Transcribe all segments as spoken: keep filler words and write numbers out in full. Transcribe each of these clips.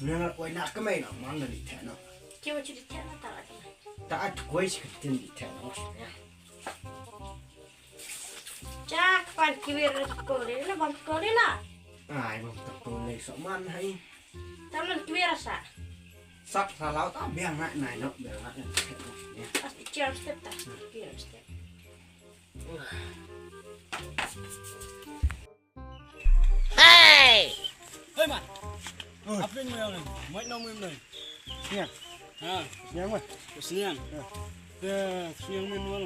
Nang wai na kemai na man na di theh na. Kiwa chu di theh na ta la di. Ta at koi si ketin di theh na. Ja kpan kiwir kole na bam kole na. Ai bam kole so man hai. Taman kiwir sa. Sap salau ta biang na nai no biang na. As di chiam step ta. Kiwir step. Hey! Hey man. Oi. Apin mo yang mai no mo mai. Sniang. Ha. Sniang mo. Sniang. Ha. Te sniang mo mo.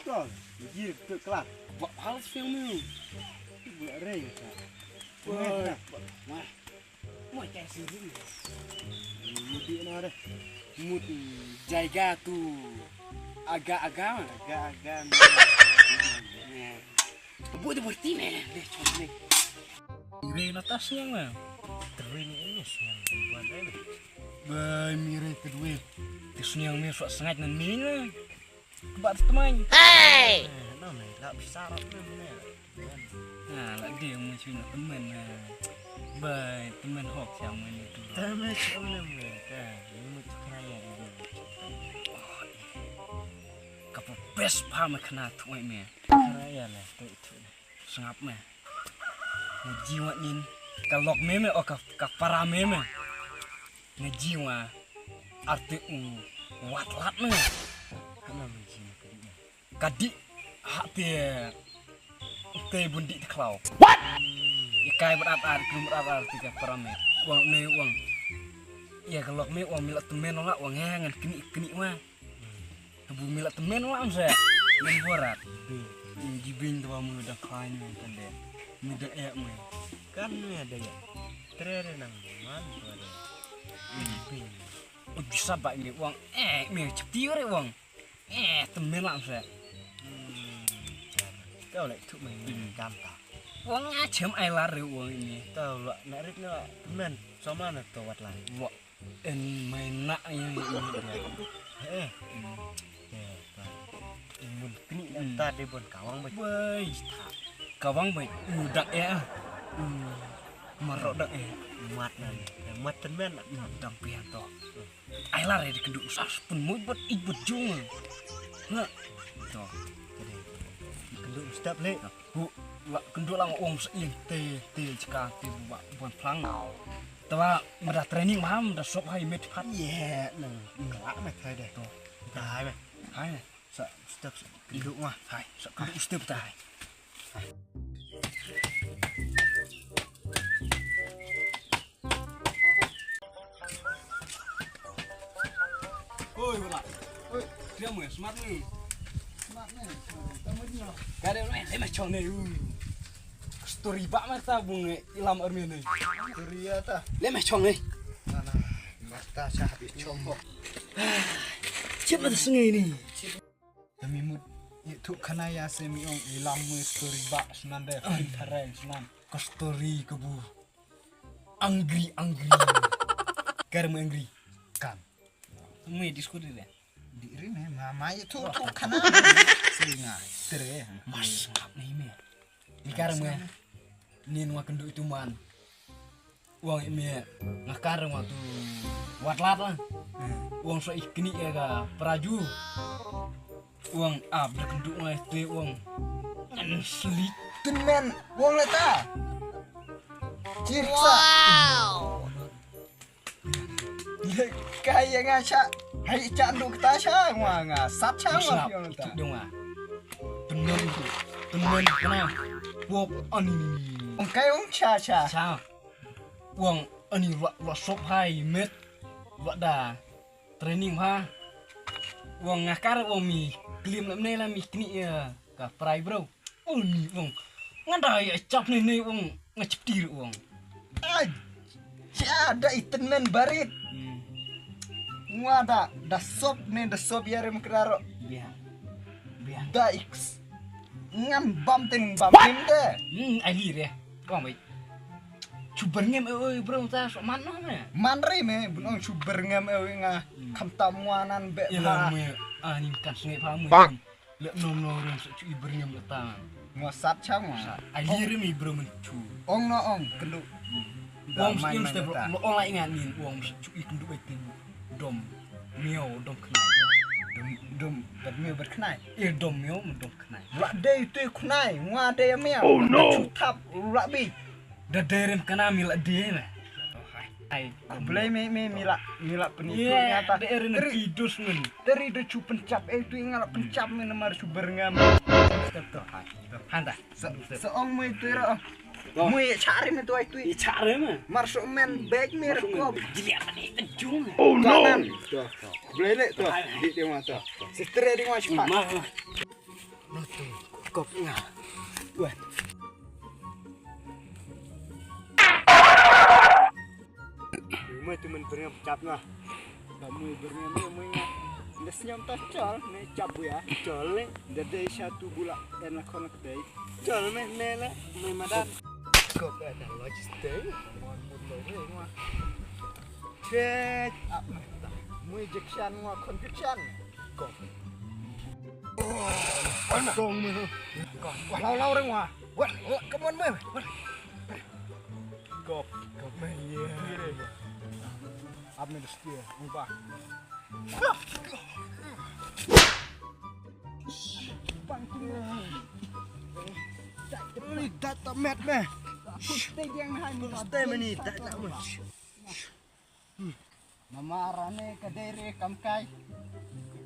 Kol. Jir tu kelat. Ba hal sniang mo. Ba rei ka. Wah. Wah. Mo ka sniang mo. Mut di na re. Mut jaiga tu. Aga-aga. Aga-aga. Buat dia berhenti meh. Deh, cuma ni. Mire na tas yang meh. Tering ini yang buat ni. Bai mire kedua. Tis yang meh suat sengat nan meh. Kebat teman. Hey. Nah, meh lah bisa rap meh. Nah, lah dia mesti nak teman. Bai teman hok yang meh tu. Teman siapa nama? Kan, ini mesti kaya. Ka best pa me khana thu me. Khana ïa la tu tu. Sngap me. Nga jiwa nin ka lok me me o ka ka para me me. Nga jiwa arte u wat lat me. Khana me jiwa ka di. Ka di ha te te bun di te khlaw. What? Ikai berat ar krum berat ar te ka para me. Wang ne wang. Ïa ka lok me wang mi la temen la wang ngan kni kni wa. Abu mi la temen wa am se. Men borat. Di bing tu mu da khain men kan de. Mu da ek men. Kan me da ya. Tre re nang man tu ada. Di bing. Oh bisa ba ni wang. Eh me chepti re wang. Eh temen la am se. Kau lek tu men kan ta. Wang a chem ai la re wang ni. Tau la nak rit ni la temen. Sama na tu wat la. Wah. En mai na ïa ïa ïa. Eh. Eh, ta. Mun kni na ta de bon kawang bai. Bai, ta. Kawang bai. Mudak ïa. Marok dak ïa. Mat na. Mat ten men. Dang pian to. Ai la re de kendu sas pun mut bot i bot jung. Na. To. Kendu step le. Hu, la kendu lang ong sa ing te te chka te ba buan plang. Te ba meda training ma meda sop hai met phat. Ye na. Ngelak me thai de to. Hai me. Hai me. Sa step sa kendu ma. Hai, sa kendu step ta hai. Oi, wala. Oi. Dia mo smart ni. Smart ni. Tama dia. Kare ni, dia macam ni. Story ba mata bung ilam army ni. Story ya ta. Dia macam ni. Mana? Mata sah habis chombo. Siapa tu sungai ni? Tami mut itu kana ya semi ong ilam story ba senan deh. Thareng senan. Ka story kebu. Angry, angry. Kar mo angry. Kan. Mo disco di le. Di ri me ma ma ye tu tu kana. Singa. Tere. Mas ngap ni me. Ni kar mo. Ni nwa kendu itu man. Wang me nga kar mo tu. Wat lat lah. Wang so ikni ya ka praju. Wang ap da kendu ngai te wang. Ngan slit. Tun men wang leta. Cirsa. Wow. Kaya nga cha. Hai cha ndu kta cha nga nga sat cha nga pion ta. Dong ah. Temen tu. Temen kena. Pop ani. Ong kai ong cha cha. Cha. Wang ani wa wa sop hai met. Wa da. Training ha. Wang ngakar wang mi klim lam ne la mi kni ya ka prai bro. Uni wang. Nganda ya chap ne ne wang ngachep tir wang. Ai. Cha da iten men barit. Ngwa da da sop ne da sop ya rem kraro. Bia. Bia. Da iks. Ngam bam teng bam tim de. Hmm, ai li re. Kong bai. Chuber ngem e oi bro ta so man no me. Man re me bun ong chuber ngem e oi nga kham ta mwa nan be. Ila me ani kan snge pha me. Le nom no ren so chu iber ngem le ta. Ngwa sat cha ngwa. Ai li re me bro men chu. Ong no ong kendu. Uang mesti mesti bro. Lo ong lai ngan nin uang mesti cuk ikan duit tin. Dom mio dom kenai. Dom dom bad mio bad kenai. Eh dom mio dom kenai. Lah dei tu kenai ngwa dei mio. Oh no. Cutap lah bi. Da dei rem kana mi lah dei me. Hai. Belai me me mi lah mi lah peni tu nyata. Dei rem kidus men. Teri da cu pencap eh tu ngala pencap me namar cu berngam. Step tu hai. Hanta. Seong mui tui ro. Mui chare me tu ai tui. I chare me. Mar so men bek me ro kop. Jili apa ni kejung. Oh no. Blele tu. Di dia mata. Sister dia mata cepat. Ma. No tu. Kop nga. Wah. Mui tu men bring chap na. Ba mui bring mui mui nga. Nda senyum ta chol me chap ya. Chol le. Nda dei satu bula en la khon la kedai. Chol me me la me madan. Kop ada lodge stay. Mon bun lo re ngwa. Chet ap me. Mui jekshan ngwa khon jekshan. Kop. Kong me. Kop. Wah lau lau re ngwa. Wah, wah, come on me. Wah. Kop, kop me. Yeah. Ap me the steer. Ngwa. Ni dat ta met me. Stay me ni dat ta me. Namar ane ka dei re kam kai.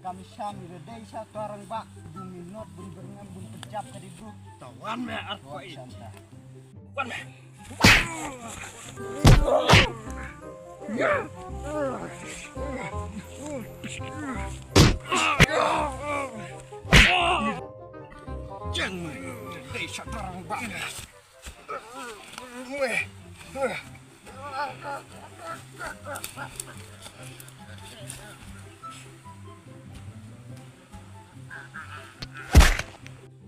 Kam sham ira dei sha tuarang ba. Bun minot bun berngam bun pejap ka di bru. Tawan me ar koi. Wan me. Jeng me. Dei sha tuarang ba.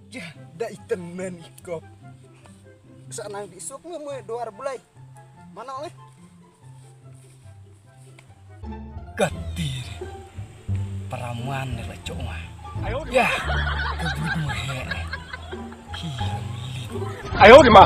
Jah, da iten men ikop. Sa nang di suk nge mue duar bulai. Mana oleh? Katir. Paraman ne la cok ma. Ya. Kebut mue. Hi. Ayo di ma.